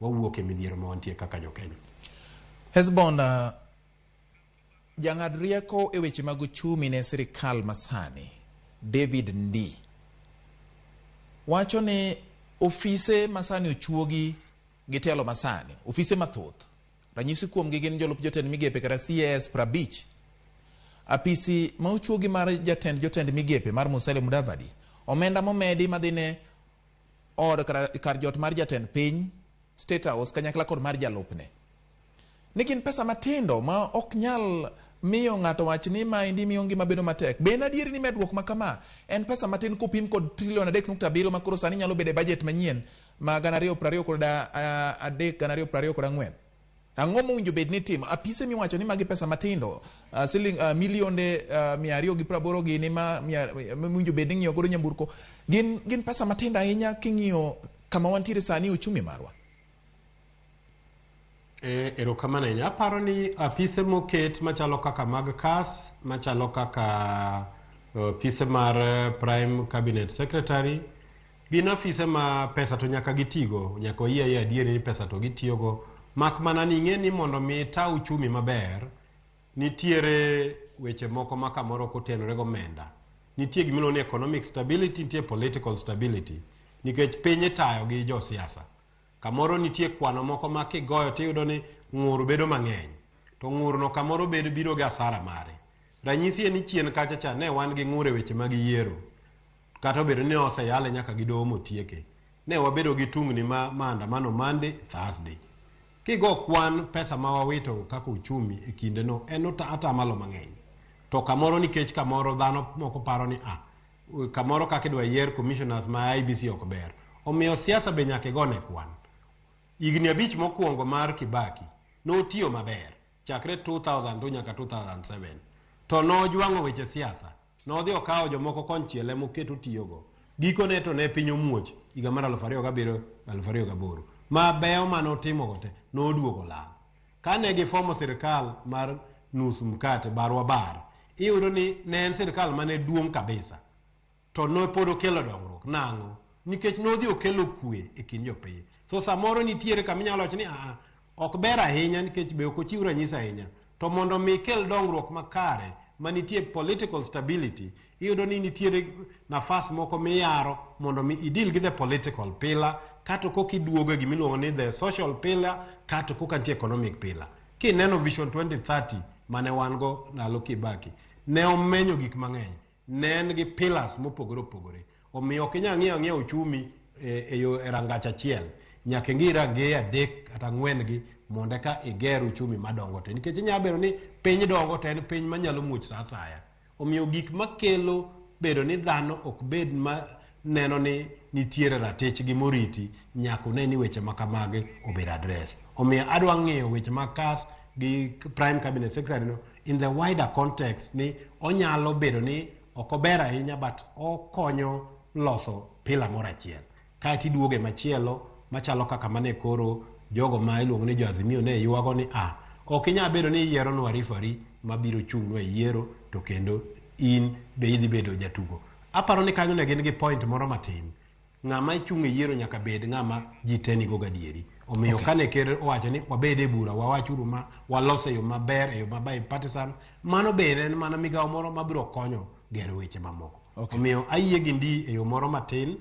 Wawuok e midhiero ma wantie kaka jo-Kenya. Hesbon, jang'ad rieko e weche mag uchumi ne sirikal masani, David Ndii, wacho ni ofise masani ochuogi gi telo masani, ofise mathoth. Ranyisi kuomgi gin jolup jotend migepe kata CAS 50. Apisi ma ochuogi mar jatend jotend migepe mar Musalia Mudavadi, omenda momedi madhi ne od kar jot mar jatend piny, State House, kanyakla kod mar jalupne. Ni gin pesa matindo ma ok nyal miyo ng'ato wach ni maendi miyo ngima bedo matek. Be en adieri ni medruok ma kama en pesa matin kopim kod trilion 3.7 ma koro sani nyalo bedo e budget manyien ma 2023 2024? Ang'o mowinjo bed ni itimo? Apise miwacho ni magi pesa matindo, siling milionde 280 gini ma mowinjo bed ni ing'iewo godo nyamburko, gin pesa matindo ahinya king'iyo kama wantiere sani e uchumi marwa. Erokamano ahinya. Aparo ni apise moket machalo kaka mag CAS, machalo kaka apise mar Prime Cabinet Secretary, gin afise ma pesa to nyaka gitigo, nyaka wayie ayie adieri ni pesa to gitiyogo. Mak mana ni ing'e ni mondo mi ita uchumi maber, nitiere weche moko ma kamoro ok otenore gomenda. Nitie gimiluongo ni economic stability, nitie political stability. Nikech piny itayo gi josiasa. Kamoro nitie kwano moko ma kigoyo tiyudo ni ng'ur bedo mang'eny. To ng'urno kamoro bedo biro gi asara mare. Ranyisi en ni chien kacha cha ne wan gi ng'ur e weche mag yiero. Kata obedo ni oseyale nyaka gi doho motieke. Ne wabedo gi tungni ma maandamano Monday, Thursday. Kigo kwan pesa ma wawito kaka uchumi e kindeno en atamalo mang'eny. To kamoro nikech kamoro dhano moko paro ni a kamoro kaka idwa yier commissioners ma IEBC ok ber. Omiyo siasa be nyaka igone kwan. Higni 5 mokwongo mar Kibaki notiyo maber chakre 2002 nyaka 2007. To nojwang'o weche siasa. Nodhi okawo jomoko konchiel ema oket otiyogo. Gikone to ne piny omuoch higa mar 2007 2008. Ma beyo mane otimogo te noduogo lal. Kane gifomo sirikal mar nus mkate barwa bar, iyudo ni ne en sirikal mane duong' kabisa. To ne pod okelo dongruok. Nang'o? Nikech nodhi okelo kwe e kind jopiny. So samoro nitiere kama inyalo wacho ni aa, ok ber ahinya nikech be ok ochiw ranyisi ahinya. To mondo mi kel dongruok makare manitie political stability, iyudo ni nitiere nafas moko miyaro mondo mi idil gi the political pillar, kato koka iduogo e gimiluongo ni the social pillar, kato koka nitie economic pillar. Kineno Vision 2030 mane wan go ndalo Kibaki, ne omenyo gik mang'eny. Ne en gi pillars mopogore opogore. Omiyo ok inyal ng'iyo ang'iya uchumi e yo e rangach achiel. Nyaka ing'i rangeye 3 kata 4 gi mondo eka iger uchumi madongo te. Nikech inyalo bedo ni piny dongo to en piny manyalo muoch sa asaya. Omiyo gik makelo bedo ni dhano ok bed ma neno ni nitiere ratichgi moriti, nyaka une ni weche ma kamagi obed address. Omiyo adwa ng'iyo weche mag CAS gi Prime Cabinet Secretary no in the wider context ni onyalo bedo ni ok ober ahinya but okonyo loso pillar moro achiel. Kaeto iduoge machielo machalo kaka mane koro jogo ma iluongo ni jo Azimio ne ywago ni a ok inyal bedo ni iyieronwa referee mabiro chung'nwa e yiero to kendo in be idhi bedo jatugo. Aparo ni kanyo ne gin gi point moro matin. Ng'ama chung' e yiero nyaka bed ng'ama ji te nigo gadieri. Omiyo kane ker owacho ni wabed e bura, wawachuru ma walos e yo maber, e yo ma bipartisan, mano bende en mana migawo moro mabiro konyo gero weche mamoko. Omiyo ayie gi Ndii e yo moro matin,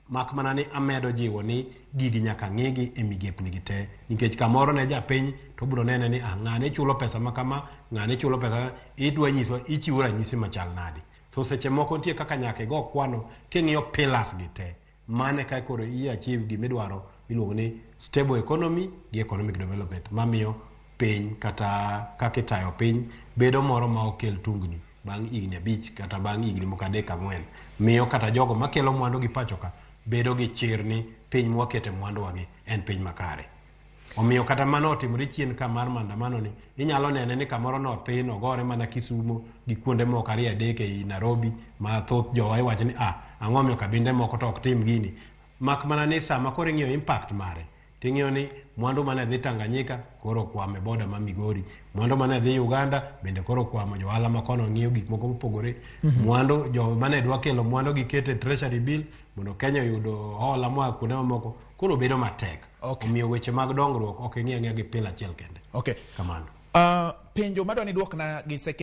mak mana ni amedo jiwo ni gigi nyaka ng'igi e migepni gi te. Nikech kamoro ne japiny to obiro nene ni ah, ng'ane chulo pesa ma kama, ng'ane chulo pesa, idwa nyiso, ichiwo ranyisi machal nade. So seche moko nitie kaka nyaka igo kwano king'iyo pillars gi te. Mane ka koro i achieve gimidwaro miluongo ni stable economy gi economic development mamiyo piny kata kaka itayo piny bedo moro ma ok kel tungni bang' higni 5 kata bang' higni moko 3 4. Miyo kata jogo makelo mwandu gi pacho ka bedo gi chir ni piny mwakete mwanduwagi en piny makare. Omiyo kata mano otimore chien ka mar maandamano ni, inyalo nene ni kamoro nothin, ogore mana Kisumo gi kuonde moko 2 3 ei Nairobi ma thoth jowa iwacho ni ah, ang'o omiyo kabinde moko to ok tim gini. Mak mana ni sama koro ing'iyo impact mare, ting'iyo ni mwandu mane dhi Tanganyika koro okwamo e boda ma Migori, mwandu mane dhi Uganda bende koro okwamo johala ma kono ng'iyo gik moko mopogore, mwandu jo mane dwa kelo mwandu giketo e treasury bill mondo Kenya oyud hola moa kuonde mamoko koro bedo matek. Okay. Omiyo weche mag dongruok ok ing'i ang'iya gi pila achiel kende. Okay. Kamano. Penjo madwa ni duokna gi second.